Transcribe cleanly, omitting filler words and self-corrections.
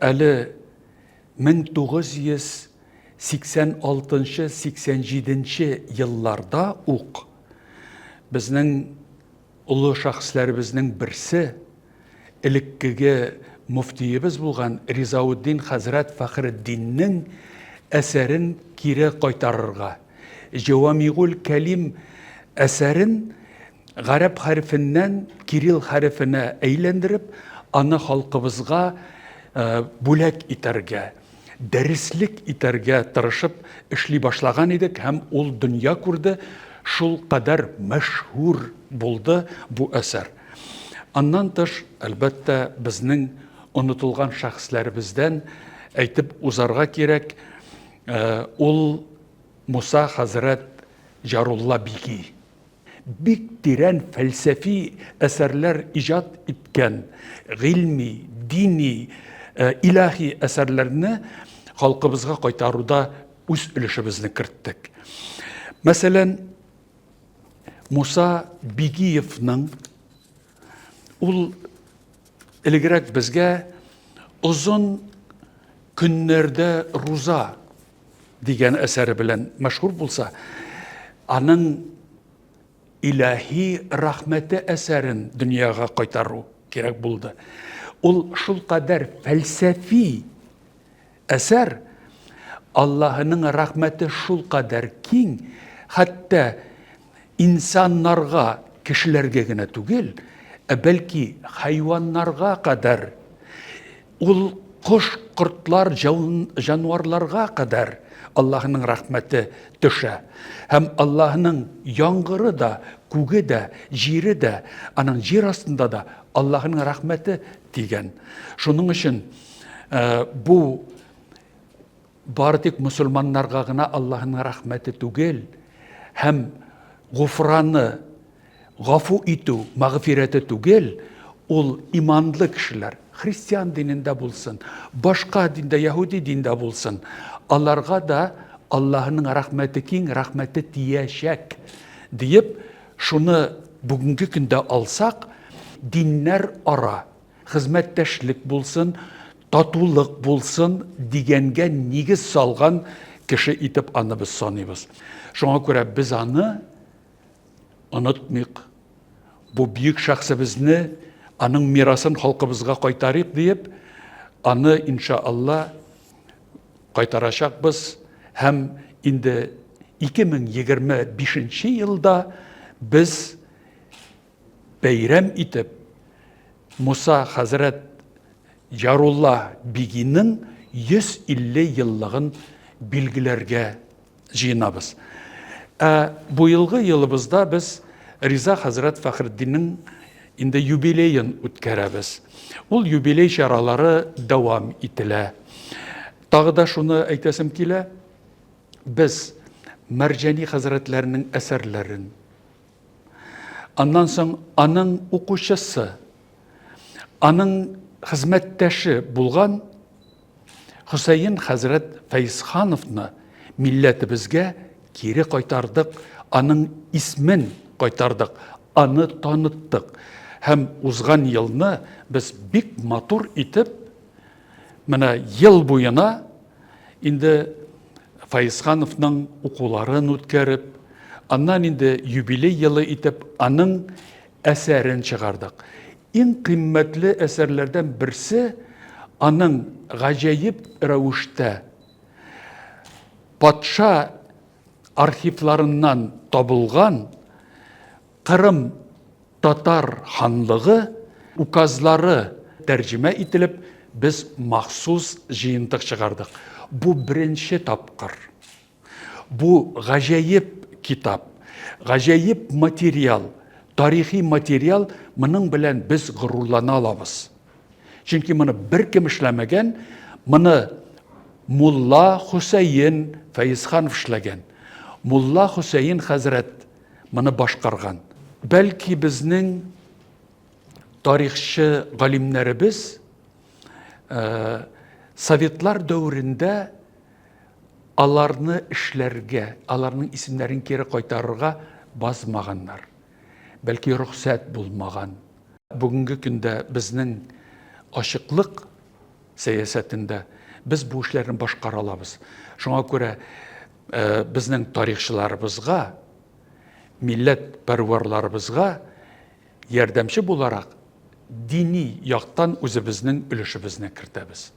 Әле 1986-87 елларда ук безнең олы шәхесләребезнең берсе, элеккеге мөфтиебез булган Ризаутдин хәзрәт Фәхретдиннең әсәрен кире кайтарырга, Җәвамигуль Кәлим әсәрен гарәп хәрефеннән кирилл хәрефенә әйләндереп, аны халкыбызга бүләк итәргә, дәреслек итәргә тырышып эшли башлаган идек һәм ул дөнья күрде, шул кадәр мәшһүр булды бу әсәр. Аннан тыш, әлбәттә, безнең онытылган шәхесләребездән әйтеп узарга кирәк, ул Муса хәзрәт Җарулла Бики. Бик тирән фәлсәфи әсәрләр иҗат иткән, гыйльми, дини, илаһи әсәрләрне халкыбызга кайтаруда үз өлешебезне керттек. Мәсәлән, Муса Бигиевның ул элегрәк безгә озын көннәрдә руза дигән әсәре белән мәшһүр булса, аның Илаһи рәхмәте әсәрен дөньяга кайтару кирәк булды. Ул шулкадәр фәлсәфи әсәр, Аллаһының рәхмәте шулкадәр киң, хәтта инсаннарга, кешеләргә генә түгел, ә бәлки хайваннарга кадәр Ул кош-кортлар, җанварларга кадәр Аллаһының рәхмәте төшә. Һәм Аллаһының яңгыры да, күге дә, җире дә, аның җир астында да Аллаһының рәхмәте тигән. Шуның өчен э, бу бары тик мөселманнарга гына Аллаһының рәхмәте түгел, һәм гуфраны Гафу итү, мәгъфирәте түгел, ул иманлы кешеләр, христиан динендә булсын, башка диндә, яһүди диндә булсын, аларга да Аллаһының рәхмәте киң, рәхмәте тиячәк, диеп, шуны бүгенге көндә алсак, диннәр ара хезмәттәшлек булсын, татулык булсын дигәнгә нигез салган кеше итеп аны без саныйбыз. Шуңа күрә без аны Онытмыйк, бу бөек шәхсебезне, аның мирасын халкыбызга кайтарыйк диеп, аны, иншаалла, кайтарачакбыз һәм инде 2025 елда без бәйрәм итеп Муса хәзрәт Ярулла Бигинең 150 еллыгын билгеләргә җыенабыз. Ә бу елгы елыбызда без Риза хәзрәт Фәхретдиннең инде юбилеен үткәрәбез. Ул юбилей чаралары дәвам ителә. Тагы да шуны әйтәсем килә, без Мәрҗани хәзрәтләренең әсәрләрен, аннан соң аның укучысы, аның хезмәттәше булган Хөсәен хәзрәт Фәйзхановны милләтебезгә кире кайтардык, аның исмен кайтардык, аны таныттык. Һәм узган елны без бик матур итеп, менә ел буена инде Фәйзхановның укуларын үткәреп, аннан инде юбилей елы итеп аның әсәрен чыгардык. Иң кыйммәтле әсәрләрдән берсе аның гаҗәеп рәвештә патша архивларыннан табылган Кырым татар ханлыгы указлары тәрҗемә ителеп, без махсус җыентык чыгардык. Бу беренче тапкыр. Бу гаҗәеп китап, гаҗәеп материал, тарихи материал, моның белән без горурлана алабыз. Чөнки моны беркем эшләмәгән, моны мулла Хөсәен Фәезханов эшләгән. Мулла Хөсәен хәзрәт моны башкарган. Бәлки безнең тарихчы галимнәребез э, советлар дәверендә Аларны эшләргә, аларның исемнәрен кире кайтарырга базмаганнар. Бәлки рөхсәт булмаган. Бүгенге көндә безнең ачыклык сәясәтендә без бу эшләрне башкара алабыз. Шуңа күрә э, безнең тарихчыларыбызга, милләт пәрварларыбызга ярдәмче буларак дини яктан үзебезнең өлешебезне кертәбез.